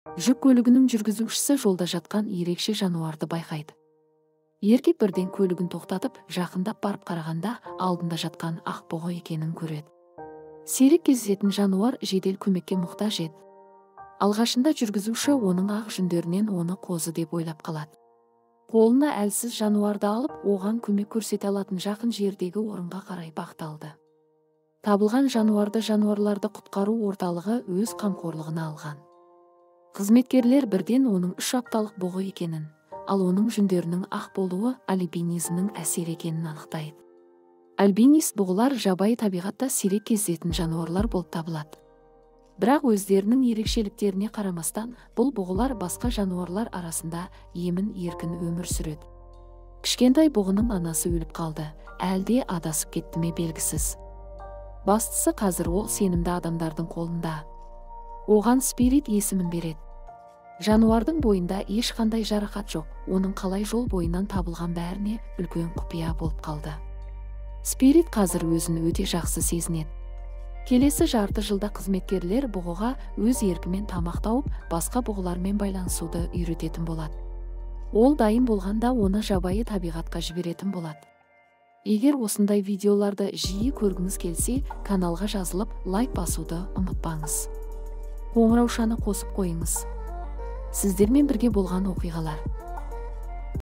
Жүк көлігінің жүргізушісі жолда жатқан ерекше жануарды байқайды. Еркек бірден көлігін тоқтатып, жақындап барып қарағанда, алдында жатқан ақ бұғы екенін көреді. Сирек кездесетін жануар жедел көмекке мұқтаж еді. Алғашында жүргізуші оның ақ жүндерінен оны қозы деп ойлап қалады. Қолына әлсіз жануарды алып, оған көмек көрсете алатын жақын жердегі орынға қарай бағытталды. Табылған жануарды жануарларды құтқару орталығы өз қамқорлығына алған. Қызметкерлер бірден оның 3 апталық бұғы екенін, ал оның жүндерінің ақ болуы альбинизмнің әсері екенін анықтайды. Альбинист бұғылар жабайы табиғатта сирек кездесетін жануарлар болып табылады. Бірақ өздерінің ерекшеліктеріне қарамастан, бұл бұғылар басқа жануарлар арасында емін еркін өмір сүреді. Кішкентай бұғының анасы өліп қалды, әлде адасып кетті ме белгісіз. Бастысы қазір ол сенімді адамдардың қолында. Оған Спирит есімін береді. Жануардың бойында ешқандай жарақат жоқ, оның қалай жол бойынан табылған бәріне үлкен құпия болып қалды. Спирит қазір өзін өте жақсы сезінеді. Келесі жарты жылда қызметкерлер бұғыға өз еркімен тамақ тауып, басқа бұғылармен байланысуды үйрететін болады. Ол дайын болғанда оны жабайы табиғатқа жіберетін болады. Егер осындай видеоларды жиі көргіңіз келсе, каналға жазылып, лайк басуды ұмытпаңыз. Қоңыраушаны қосып қойыңыз. Сіздермен бірге болған оқиғалар.